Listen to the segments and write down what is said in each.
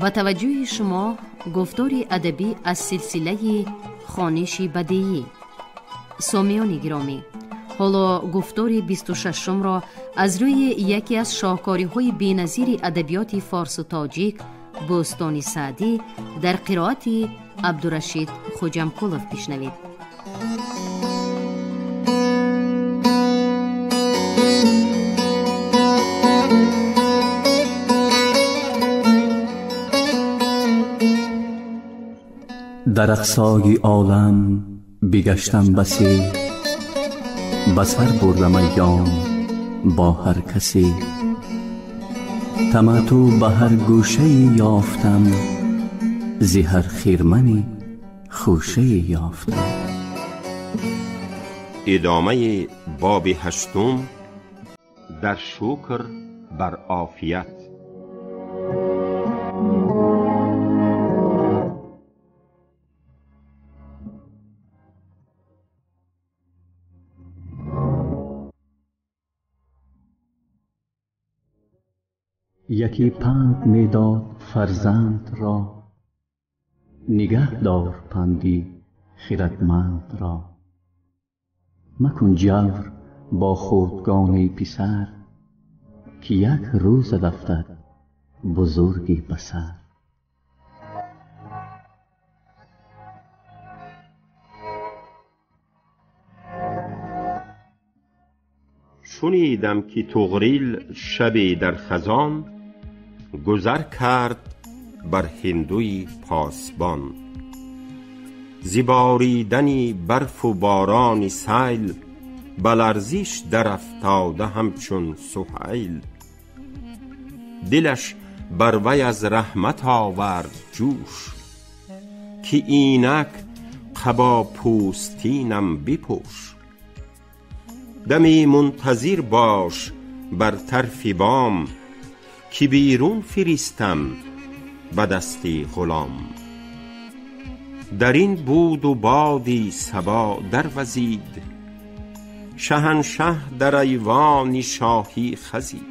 Ба таваҷҷӯҳи шумо гуфтори адабӣ аз силсилаи хониши бадеӣ. Сомиёни гиромӣ, ҳоло гуфтори 26-умро аз рӯи яке аз шоҳкориҳои беназири адабиёти форсу тоҷик Бӯстони Саъдӣ дар қироати Абдурашид Хуҷамкулов бишнавед. Дар ақсои олам бигаштам басе, ба сар бурдам айём бо ҳар касе. Таматтӯъ ба ҳар гӯшае ёфтам, зи ҳар хирмани хӯшае ёфтам. Идомаи боби ҳаштум дар шукр бар офият. Яке панд медод фарзанд ро, нигаҳ дор панди хирадманд ро. Макун ҷавр бо хурдгони писар, ки як рӯзат афтад бузурги ба сар. Шунидам ки Туғрил шабе дар хазон гузар кард бар ҳиндуи посбон. Зи боридани барфу борони сайл ба ларзиш дарафтода ҳамчун суҳайл. Дилаш бар вай аз раҳмат овард ҷӯш, ки инак қабо пӯстинам бипӯш. Дами мунтазир бош бар тарфи бом, ки берун фиристам ба дасти ғулом. Дар ин буду боди сабо дарвазид, шаҳаншаҳ дар айвони шоҳӣ хазид.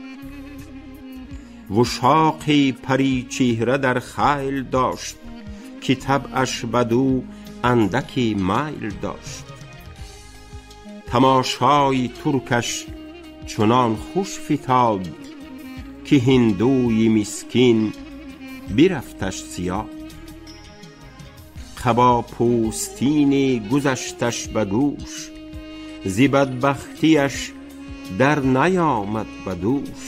Вушоқи паричеҳра дар хайл дошт, ки табъаш бадӯ андаки майл дошт. Тамошои туркаш чунон хуш фитод, ки ҳиндуи мискин бирафташ зиёд. Қабо пӯстини гузашташ ба гӯш, зи бадбахтиаш дар наёмад ба дӯш.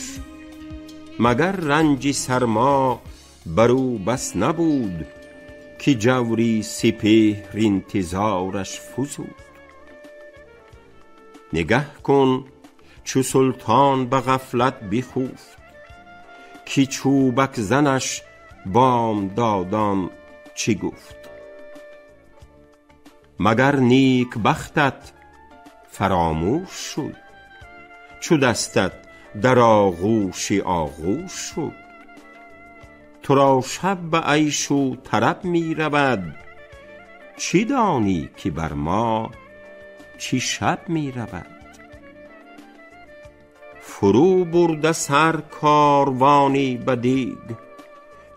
Магар ранҷи сармо бар ӯ бас набуд, ки ҷаври сипеҳр интизораш фузуд. Нигаҳ кун чу султон ба ғафлат бихуфт, ки чӯбак занаш бомдодон чӣ гуфт. Магар некбахтат фаромӯш шуд, чу дастат дар оғӯши оғӯш шуд. Туро шаб ба айшу тараб меравад, чӣ донӣ ки бар мо чӣ шаб меравад. Фурӯ бурда сар корвони ба дег,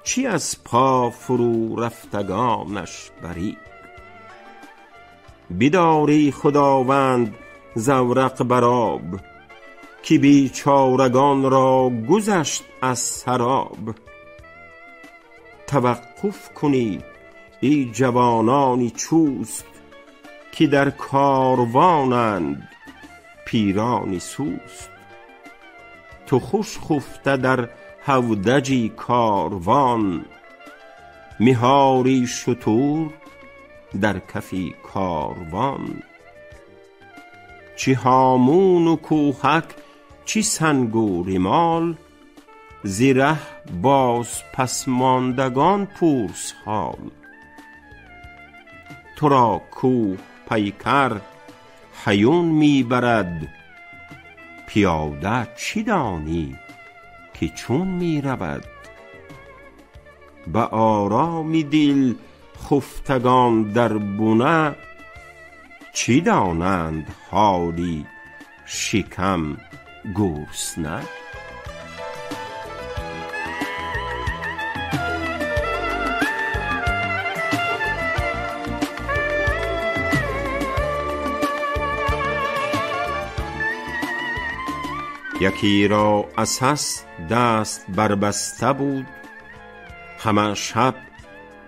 чӣ аз по фурӯ рафтагонаш барег. Бидорӣ худованд заврақ бар об, ки бечорагон ро гузашт аз сароб. Таваққуф кунед эй ҷавонони чӯст, ки дар корвонанд пирони суст. Ту хуш хуфта дар ҳавдаҷи корвон, миҳори шутур дар кафи корвон. Чӣ ҳомуну кӯҳак, чӣ сангу римол, зи раҳ боз пасмондагон пурс ҳол. Туро кӯҳ пайкар ҳаюн мебарад, пиёда чӣ донӣ ки чун меравад. Ба ороми дил хуфтагон дар буна, чӣ донанд ҳоли шикам гурусна. یکی را عسس دست بربسته بود، همه شب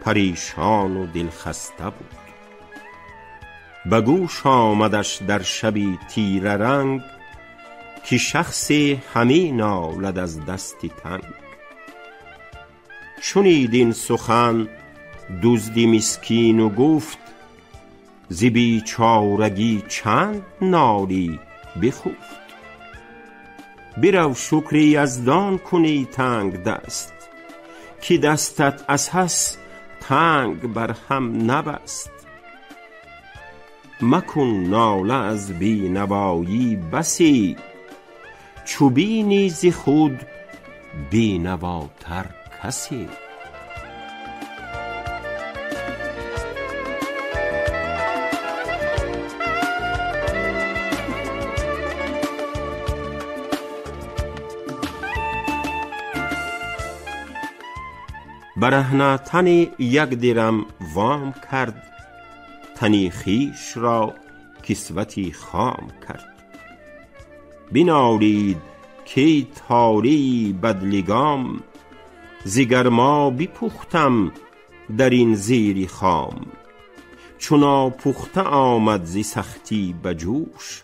پریشان و دلخسته بود. به گوش آمدش در شبی تیره رنگ، که شخصی همی نالد از دست تنگ. شنید این سخن دزد مسکین و گفت، ز بیچارگی چند نالی بخفت. برو شکر یزدان کن ای تنگ دست، که دستت عسس تنگ بر هم نبست. مکن ناله از بینوایی بسی، چو بینی ز خود بینواتر کسی. برهنه تن یک درم وام کرد، تنی خویش را کسوتی خام کرد. بنالید کای طالع بدلگام، ز گرما بپختم در این زیر خام. چو ناپخته آمد ز سختی به جوش،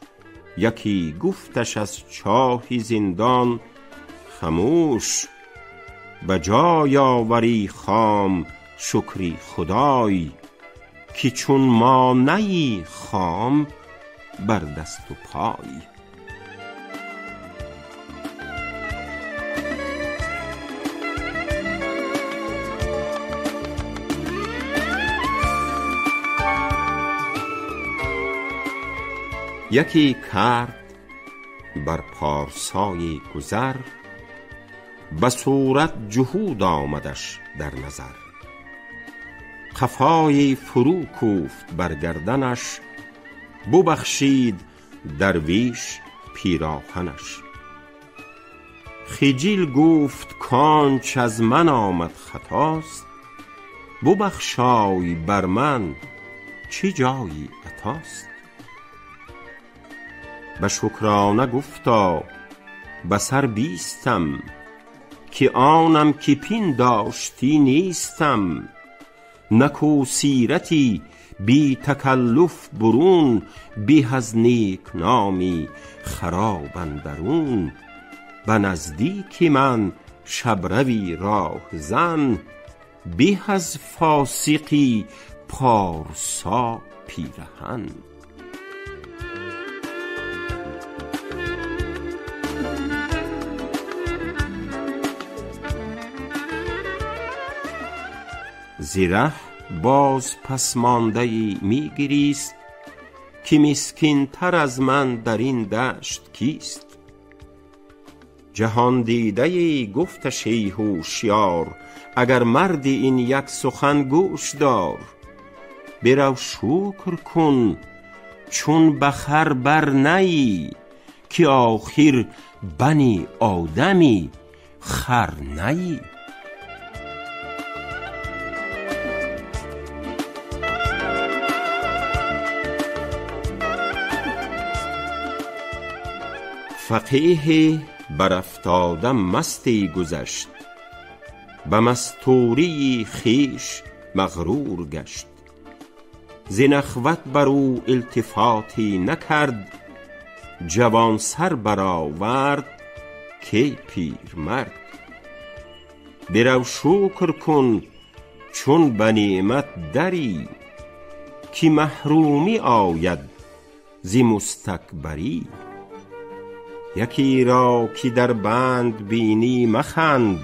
یکی گفتش از چاه زندان خموش. به جای آوری خام شکری خدای، که چون ما نیی خام بر دست و پای. یکی کرد بر پارسای گذر، به صورت جهود آمدش در نظر. قفای فرو کوفت بر گردنش، ببخشید درویش پیراهنش. خجیل گفت کانچ از من آمد خطاست، ببخشای بر من چه جایی عطاست. به شکرانه گفتا به سر بیستم، که آنم که پنداشتی نیستم. نکو سیرتی بی تکلف برون، به از نیک نامی خراب اندرون. به نزدیک من شبروی راه زن، به از فاسقی پارسا پیرهن. ز ره باز پس مانده ای می گریست، که مسکین تر از من در این دشت کیست. جهان دیده ای گفتش ای هوشیار، اگر مردی این یک سخن گوش دار. برو شکر کن چون به خر بر نیی، که آخر بنی آدمی خر نیی. فقیه برافتاده مستی گذشت، به مستوری خویش مغرور گشت. ز نخوت بر او التفاتی نکرد، جوان سر برآورد که پیرمرد. برو شکر کن چون به نعمت دری، که محرومی آید ز مستکبری. یکی را که در بند بینی مخند،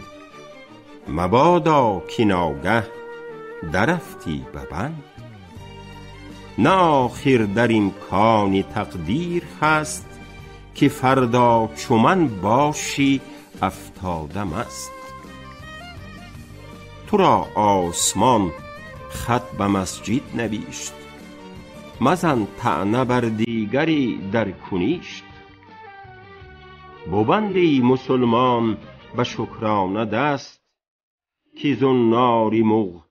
مبادا که ناگه درافتی به بند. نه آخر در امکان تقدیر هست، که فردا چو من باشی افتاده مست. تو را آسمان خط به مسجد نوشت، مزن طعنه بر دیگری در کنیشت. ببند ای مسلمان به شکرانه دست، که زنار مغ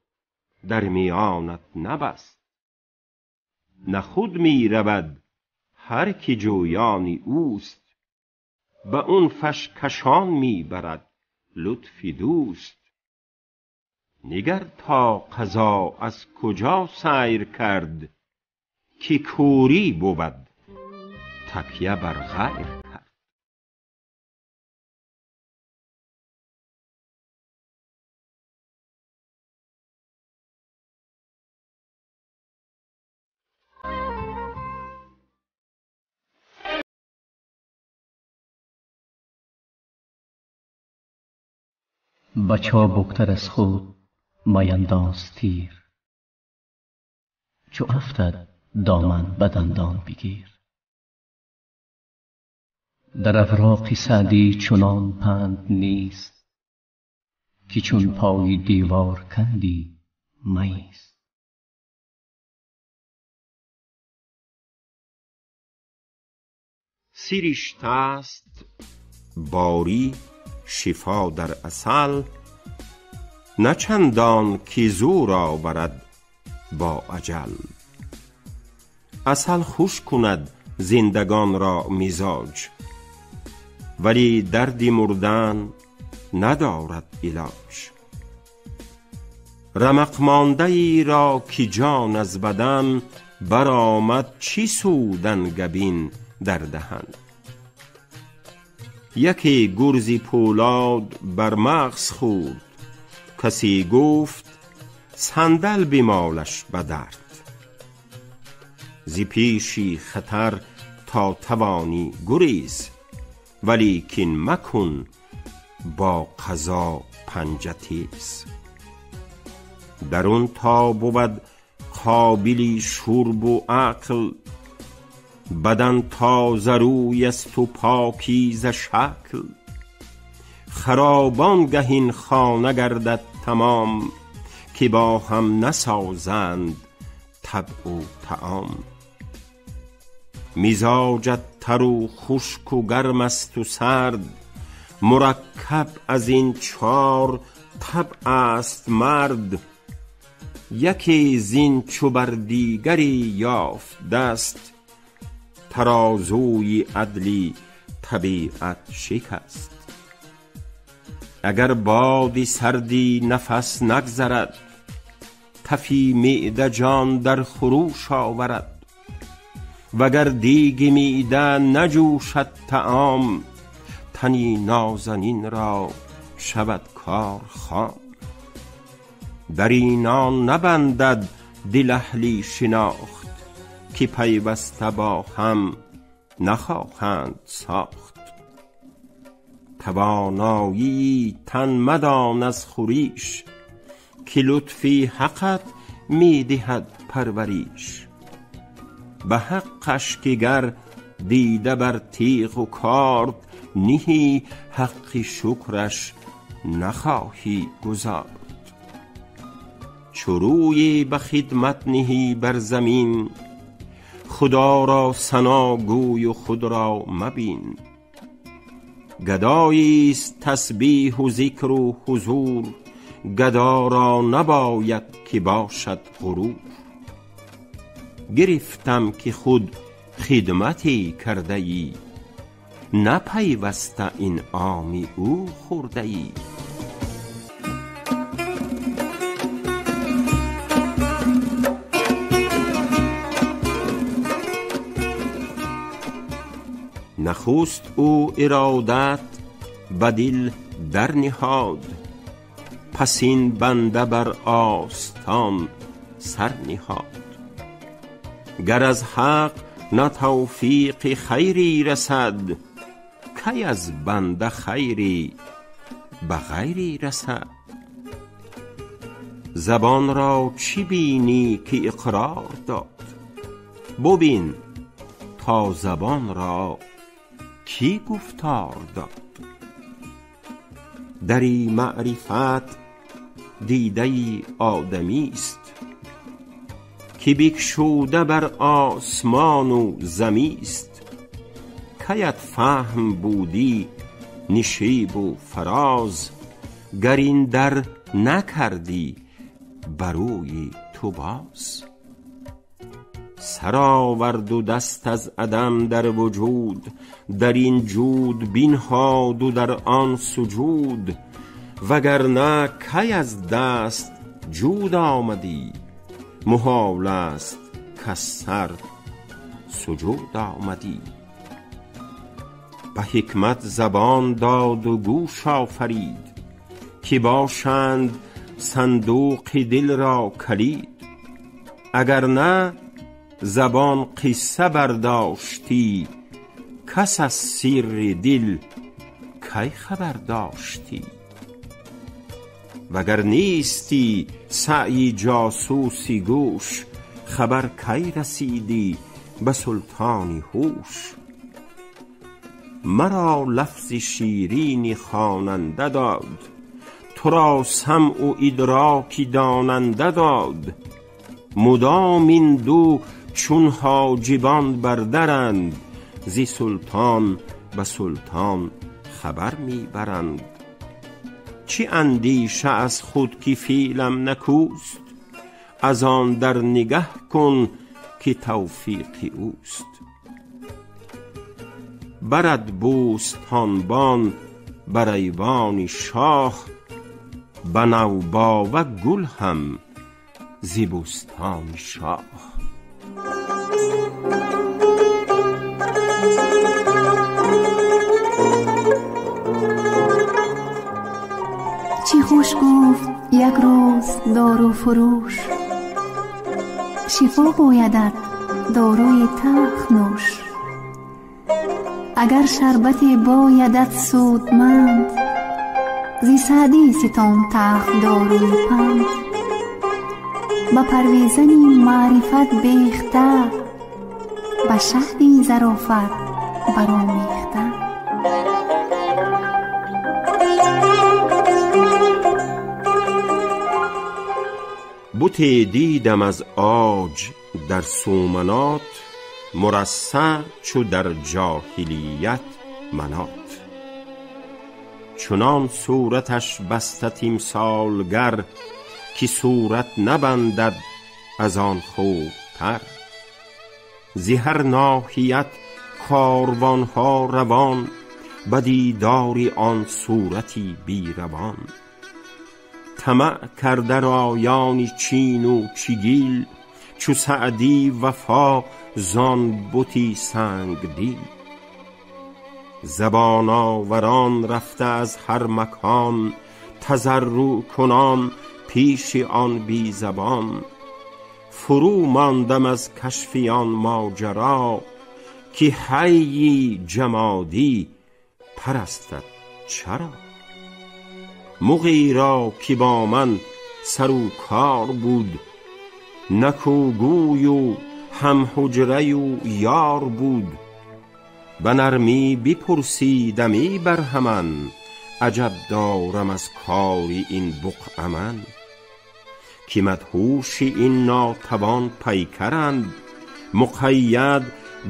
در میانت نبست. نه خود می رود هر که جویان اوست، به عنفش کشان می برد لطف دوست. نگر تا قضا از کجا سیر کرد، که کوری بود تکیه بر غیر کرد. به چابکتر از خود مینداز تیر، چو افتد دامن به دندان بگیر. در اوراق سعدی چنان پند نیست، که چون پای دیوار کندی مایست. سرشت است باری شفا در عسل، نه چندان که زور آورد با اجل. عسل خوش کند زندگان را مزاج، ولی درد مردن ندارد علاج. رمق مانده ای را که جان از بدن برآمد، چی سود انگبین در دهن. یکی گرزی پولاد بر مغز خورد، کسی گفت صندل بمالش به درد. ز پیشی خطر تا توانی گریز، ولیکن مکن با قضا پنجه تیز. درون تا بود قابلی شرب و عقل، بدن تازه روی است و پاکیزه شکل. خراب آنگه این خانه گردد تمام، که با هم نسازند طبع و طعام. مزاجت تر و خشک و گرم است و سرد، مرکب از این چار طبع است مرد. یکی زین چو بر دیگری یافت دست، ترازوی عدلی طبیعت شکست. اگر باد سردی نفس نگذرد، تفی معده جان در خروش آورد. وگر دیگ معده نجوشد طعام، تنی نازنین را شود کار خام. در اینان نبندد دل اهلی شناخت، که پیوسته با هم نخواهند ساخت. توانایی تن مدان از خوریش، که لطفی حقت می دهد پروریش. به حقش که گر دیده بر تیغ و کارد نهی، حق شکرش نخواهی گزارد. چو روی به خدمت نهی بر زمین، خدا را ثنا گوی و خود را مبین. گدایی است تسبیح و ذکر و حضور، گدا را نباید که باشد غرور. گرفتم که خود خدمتی کرده ای، نه پیوسته انعام او خورده ای. نخست او ارادت به دل در نهاد، پس این بنده بر آستان سر نهاد. گر از حق نه توفیق خیری رسد، کی از بنده خیری به غیری رسد. زبان را چی بینی که اقرار داد، ببین تا زبان را کی گفتار داد. دری معرفت دیده آدمی است، که بکشوده بر آسمان و زمیست. کیت فهم بودی نشیب و فراز، گر این در نکردی بروی تو باز. سر آورد و دست از عدم در وجود، در این جود بنهاد و در آن سجود. وگرنه کی از دست جود آمدی، محال است کز سر سجود آمدی. به حکمت زبان داد و گوش آفرید، که باشند صندوق دل را کلید. اگر نه زبان قصه برداشتی، کس از سر دل کی خبر داشتی. وگر نیستی سعی جاسوسی گوش، خبر کی رسیدی به سلطان هوش. مرا لفظ شیرین خواننده داد، تو را سمع و ادراک داننده داد. مدام این دو چون حاجبان بر درند، ز سلطان به سلطان خبر می برند. چه اندیشه از خود که فعلم نکوست، از آن در نگه کن که توفیق اوست. برد بوستانبان بر ایوان شاه، به نوباوه گل هم ز بوستان شاه. چی خوش گفت یک روز دارو فروش، شفا بایدت داروی تلخ نوش. اگر شربت بایدت سودمند، زی سعدی ستان تلخ داروی پند. به پرویزنی معرفت بیخته، به شهدی ظرافت برآمیخته. بتی دیدم از عاج در سومنات، مرصع چو در جاهلیت منات. چنان صورتش بسته تیمسالگر، که صورت نبندد از آن خوبتر. ز هر ناحیت کاروانها روان، به دیدار آن صورتی بی روان. طمع کرده رایان چین و چگیل، چو سعدی وفا زان بتی سنگ دیل. زبان آوران رفته از هر مکان، تضرع کنان پیش آن بی زبان. فرو ماندم از کشف آن ماجرا، که حی جمادی پرستد چرا. مغی را که با من سر و کار بود، نکوگوی و هم حجره و یار بود. به نرمی بپرسیدم ای برهمن، عجب دارم از کار این بقعه من. که مدهوش این ناتوان پیکرند، مقید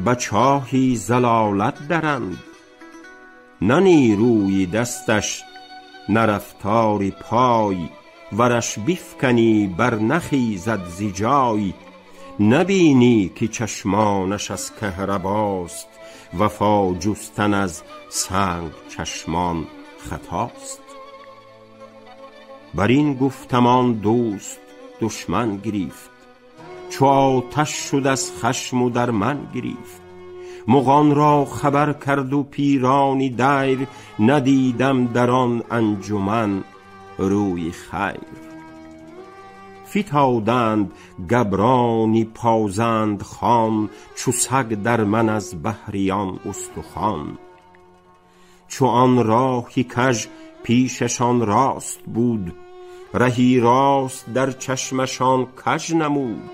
به چاهی ضلالت درند. نه نیروی دستش نه رفتار پای، ورش بفکنی بر نخیزد ز جای. نبینی که چشمانش از کهرباست، وفا جستن از سنگ چشمان خطاست. بر این گفتمان دوست دشمن گریفت، چو آتش شد از خشم و در من گریفت. مغان را خبر کرد و پیران دیر، ندیدم در آن انجمن روی خیر. فتادند گبرانی پازند خان، چو سگ در من از بهریان استخوان. چو آن راه کژ پیششان راست بود، رهی راست در چشمشان کژ نمود.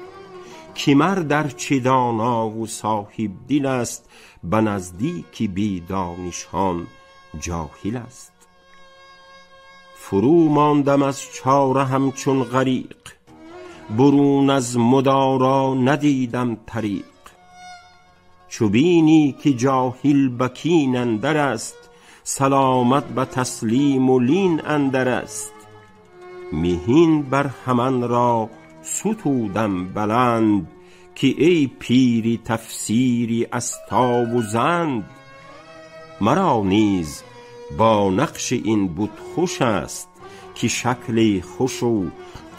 که مرد ارچه دانا و صاحب دل است، به نزدیک بی دانشان جاهل است. فرو ماندم از چاره همچون غریق، برون از مدارا ندیدم طریق. چو بینی که جاهل به کین اندر است، سلامت به تسلیم و لین اندر است. مهین برهمن را ستودم بلند، که ای پیری تفسیری استا و زند، مرا نیز با نقش این بت خوش است، که شکل خوش و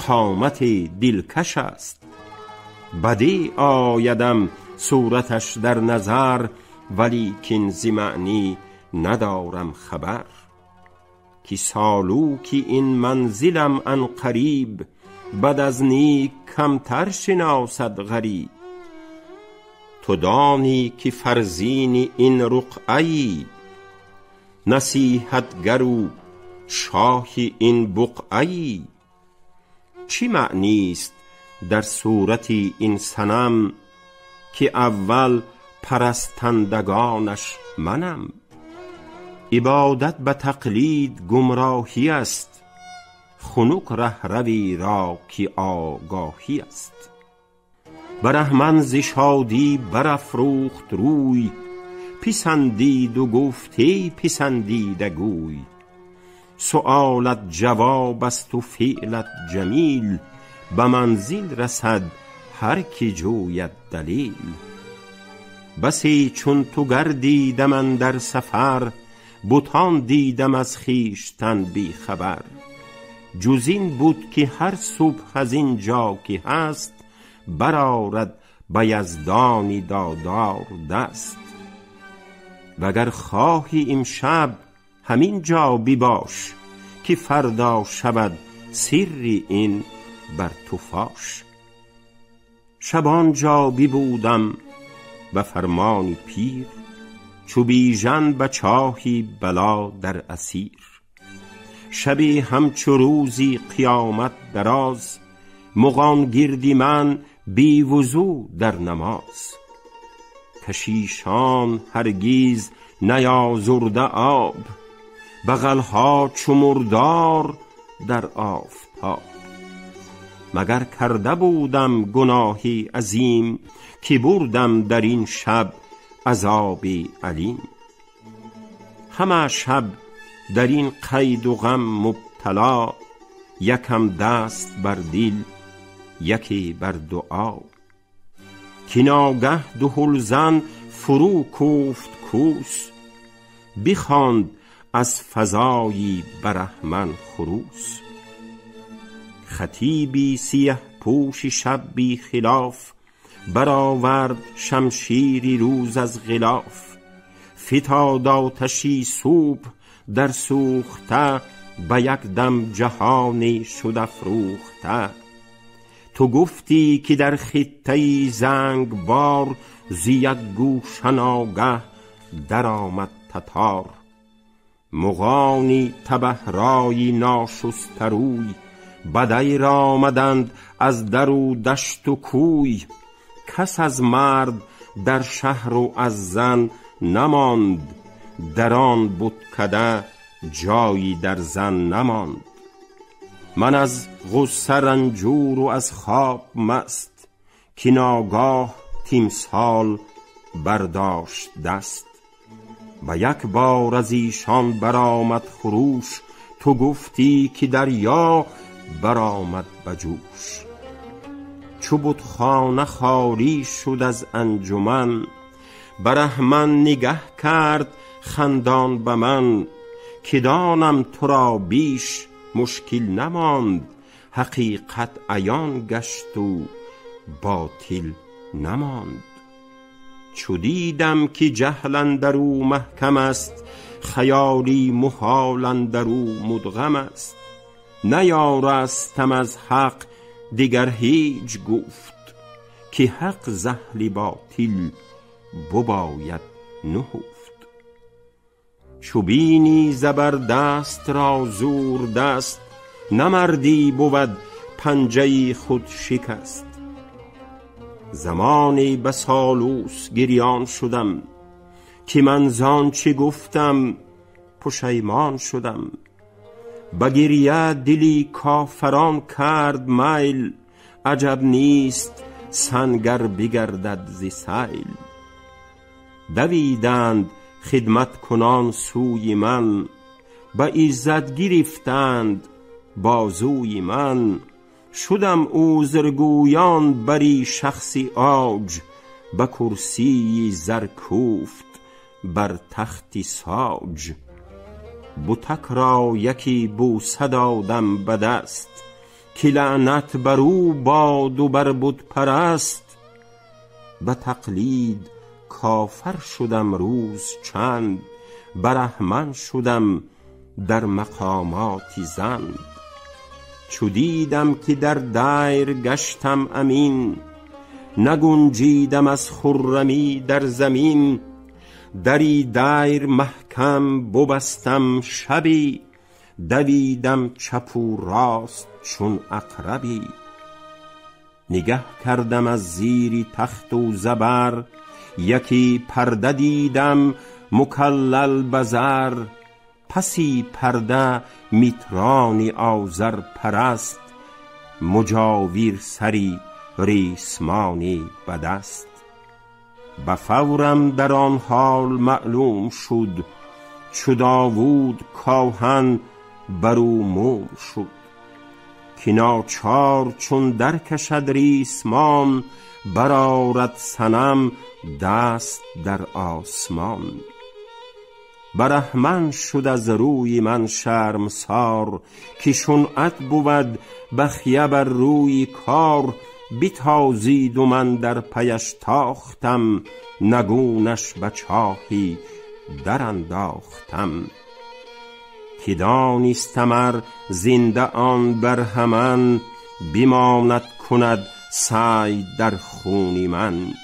قامت دلکش است. بدیع آیدم صورتش در نظر، ولیکن ز معنی ندارم خبر. که سالوک این منزلم عن قریب، بد از نیک کمتر شناسد غریب. تو دانی که فرزین این رقعه ای، نصیحتگر و شاه این بقعه ای. چه معنی است در صورت این صنم، که اول پرستندگانش منم. عبادت به تقلید گمراهی است، خنک رهروی را که آگاهی است. برهمن ز شادی برافروخت روی، پسندید و گفت ای پسندیده گوی. سؤالت جواب است و فعلت جمیل، به منزل رسد هر که جوید دلیل. بسی چون تو گردیدم اندر سفر، بتان دیدم از خویشتن بی خبر. جز این بود که هر صبح از این جا که هست، برآرد به یزدانی دادار دست. وگر خواهی امشب همین جا بباش، که فردا شود سر این بر تو فاش. شب آنجا ببودم به فرمان پیر، چو بیژن به چاهی بلا در اسیر. شبی همچو روزی قیامت دراز، مغان گردی من بی وضو در نماز. کشیشان هرگیز نیازرده آب، بغلها چو مردار در آفتاب. مگر کرده بودم گناهی عظیم، که بردم در این شب عذاب الیم. همه شب در این قید و غم مبتلا، یکم دست بر دل یکی بر دعا. که ناگه دهل زن فرو کوفت کوس، بخواند از فضای برهمن خروس. خطیبی سیه پوش شب بی خلاف، برآورد شمشیری روز از غلاف. فتاد آتشی صبح در سوخته، به یک دم جهانی شد افروخته. تو گفتی که در خطه زنگبار، ز یک گوشه ناگه درآمد تتار. مغانی تبه رای ناشسته روی، به دیر آمدند از در و دشت و کوی. کس از مرد در شهر و از زن نماند، در آن بتکده جایی در زن نماند. من از غصه رنجور و از خواب مست، که ناگاه تیمسال برداشت دست. و یک بار از ایشان برآمد خروش، تو گفتی که دریا برآمد به جوش. چو بتخانه خالی شد از انجمن، برهمن نگه کرد خندان به من. که دانم تو را بیش مشکل نماند، حقیقت عیان گشت و باطل نماند. چو دیدم که جهل اندر او محکم است، خیالی محال اندر او مدغم است. نیارستم از حق دیگر هیچ گفت، که حق ز اهل باطل بباید نهفت. چو بینی زبردست را زور دست، نه مردی بود پنجه خود شکست. زمانی به سالوس گریان شدم، که من زآنچه گفتم پشیمان شدم. به گریه دلی کافران کرد میل، عجب نیست سنگ ار بگردد ز سیل. دویدند خدمت کنان سوی من، به عزت گرفتند بازوی من. شدم عذرگویان بری شخصی عاج، به کرسیی زر کوفت بر تختی ساج. بتک را یکی بوسه دادم به دست، که لعنت بر او باد و بر بت پرست. به تقلید کافر شدم روز چند، برهمن شدم در مقامات زند. چو دیدم که در دیر گشتم امین، نگنجیدم از خرمی در زمین. دری دیر محکم ببستم شبی، دویدم چپ و راست چون عقربی. نگه کردم از زیر تخت و زبر، یکی پرده دیدم مکلل به زر. پسی پرده میتران آذر پرست، مجاور سری ریسمانی به دست. به فورم در آن حال معلوم شد، چو داوود کاهن بر او موم شد. که ناچار چون در کشد ریسمان، برآرد صنم دست در آسمان. برهمن شد از روی من شرمسار، که شنعت بود بخیه بر روی کار. بتازید و من در پیش تاختم، نگونش به چاهی در انداختم. که دانستم ار زنده آن برهمن، بماند کند سعی در خون من.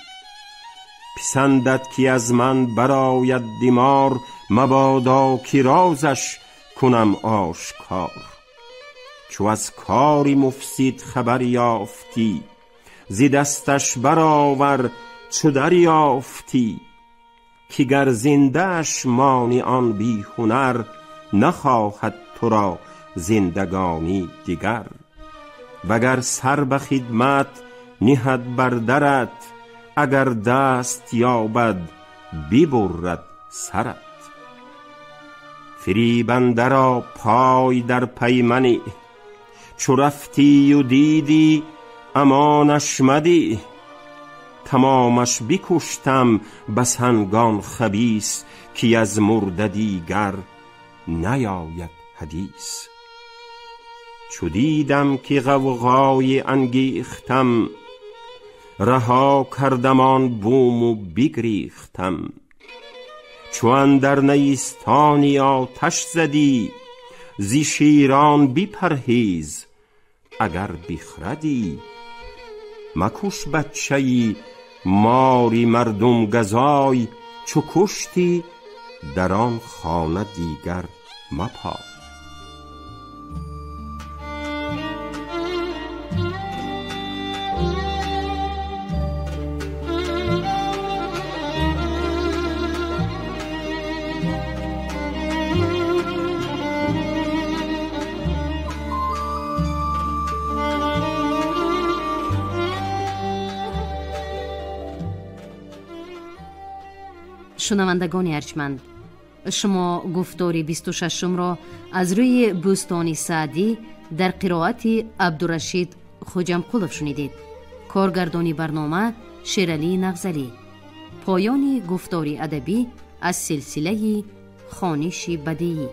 پسندد که از من برآید دمار، مبادا که رازش کنم آشکار. چو از کاری مفسد خبر یافتی، ز دستش برآور چو دریافتی. که گر زنده اش مانی آن بی هنر، نخواهد تو را زندگانی دگر. وگر سر به خدمت نهد بر درت، اگر دست یابد ببرد سرت. فریبنده را پای در پی منه، چو رفتی و دیدی امانش مده. تمامش بکشتم به سنگان خبیث، که از مرده دیگر نیاید حدیث. چو دیدم که غوغای انگیختم، رها کردم آن بوم و بگریختم. چو اندر نیستانی آتش زدی، ز شیران بپرهیز اگر بخردی. مکش بچه ماری مردم گزای، چو کشتی در آن خانه دیگر مپای. Шунавандагони арҷманд, шумо гуфтори 26-умро аз рӯи Бӯстони Саъдӣ дар қироати Абдурашид Хуҷамқулов шунидед. Коргардони барнома Шералӣ Нағзалӣ. Поёни гуфтори адабӣ аз силсилаи хониши бадиӣ.